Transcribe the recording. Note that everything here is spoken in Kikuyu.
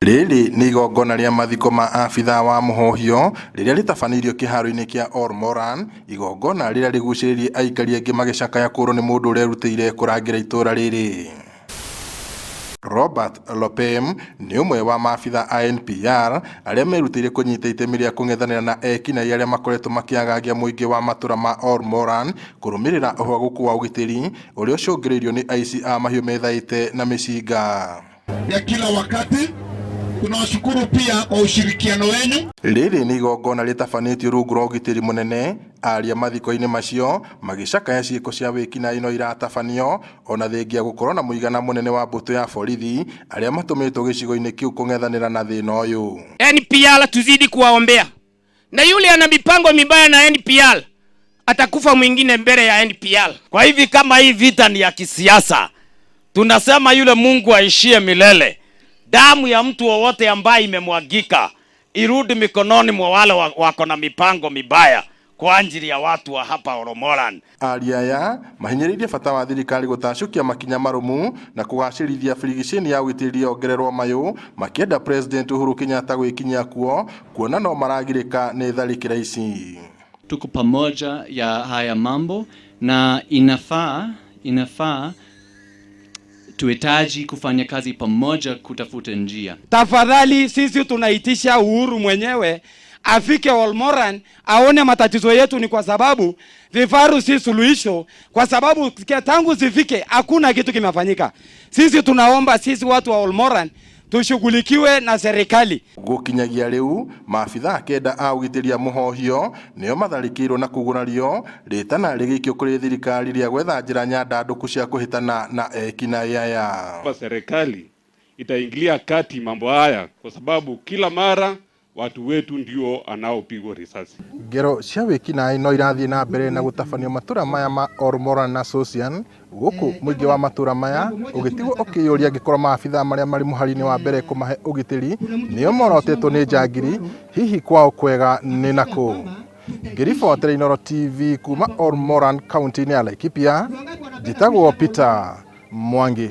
Rĩrĩ nĩ igongona rĩa mathiko ma abithaa wa mũhohio rĩrĩa rĩtabanĩirio kĩharo-inĩ kĩa Olmoran, igongona rĩrĩa rĩgucĩrĩirie aikari aingĩ magĩcakaya kũũrwo nĩ mũndũ ũrerutĩire kũrangĩra itũra rĩrĩ. Robert Lopem nĩ ũmwe wa maabithaa a NPR arĩa merutĩire kũnyita itemi rĩa kũng'ethanĩra na ekinaĩ arĩa makoretwo makĩagagia mũingĩ wa matũra ma Olmoran kũrũmĩrĩra ũhagũku wa ũgitĩri ũrĩa ũcũngĩrĩirio nĩ aici a mahiũ methaĩte na mĩcinga. Ya kila wakati. Tunawashukuru pia kwa ushirikiano wenyu. Rĩrĩ nĩ igongona rĩtabanĩtio rungu rwa ũgitĩri mũnene aria mathiko-inĩ macio magĩcakaya ciĩko cia wĩkinaĩ no iratabanio ona thengia gũkorwo na mũigana mũnene wa mbũtũ ya borithi arĩa matũmĩtwo gĩcigo-inĩ kĩu kũng'ethanĩra na thĩna ũyũ. NPR tuzidi kuwaombea, na yule ana mipango mibaya na NPR atakufa mwingine mbele ya NPR. Kwa hivi kama hii vita ni ya kisiasa, tunasema yule Mungu aishie milele, damu ya mtu wowote ambaye imemwagika irudi mikononi mwa wale wako na mipango mibaya kwa ajili ya watu wa hapa Olomoran. Aria aya mahinyĩrĩirie bata wa thirikari gũtacũkia makinya marũmu na kũgacĩrithia birigiceni ya ũgitĩri yongererwo mayũ makĩenda President Uhuru Kenyatta gwĩkinyia kuo kuona no maragirĩka nĩ tharĩkĩra ici. Tuko pamoja ya haya mambo na inafaa tuhitaji kufanya kazi pamoja kutafuta njia. Tafadhali sisi tunaitisha Uhuru mwenyewe afike Olmoran aone matatizo yetu, ni kwa sababu vifaru si suluhisho, kwa sababu tangu zifike hakuna kitu kimefanyika. Sisi tunaomba sisi watu wa Olmoran tushughulikiwe na serikali. Gũkinyagia rĩu maabithaa kenda a ũgitĩri a mũhohio nĩo matharĩkĩirwo na kũgurario rĩtana rĩgĩikio kũrĩ thirikari rĩa gwetha njĩra nyandandũku cia kũhĩtana na ekinaĩ aya. Serikali itaingilia kati mambo haya kwa sababu kila mara watu wetu ndio anaopigwa risasi. Ngero cia wĩkinaĩ no irathiĩ na mbere na gũtabanio matũra maya ma Olmoran na Sosian gũkũ mũingĩ wa matũra maya ũgĩtigwo ũkĩyũria angĩkorwo maabithaa marĩa marĩ mũhari-inĩ wa mbere kũmahe ũgitĩri nĩo morotĩtwo nĩ njangiri hihi kwao kwega nĩ nakũ. Ngĩribotera Inooro TV kuma Olmoran kaunti-inĩ ya Laikipia, njĩtagwo Peter Mwangi.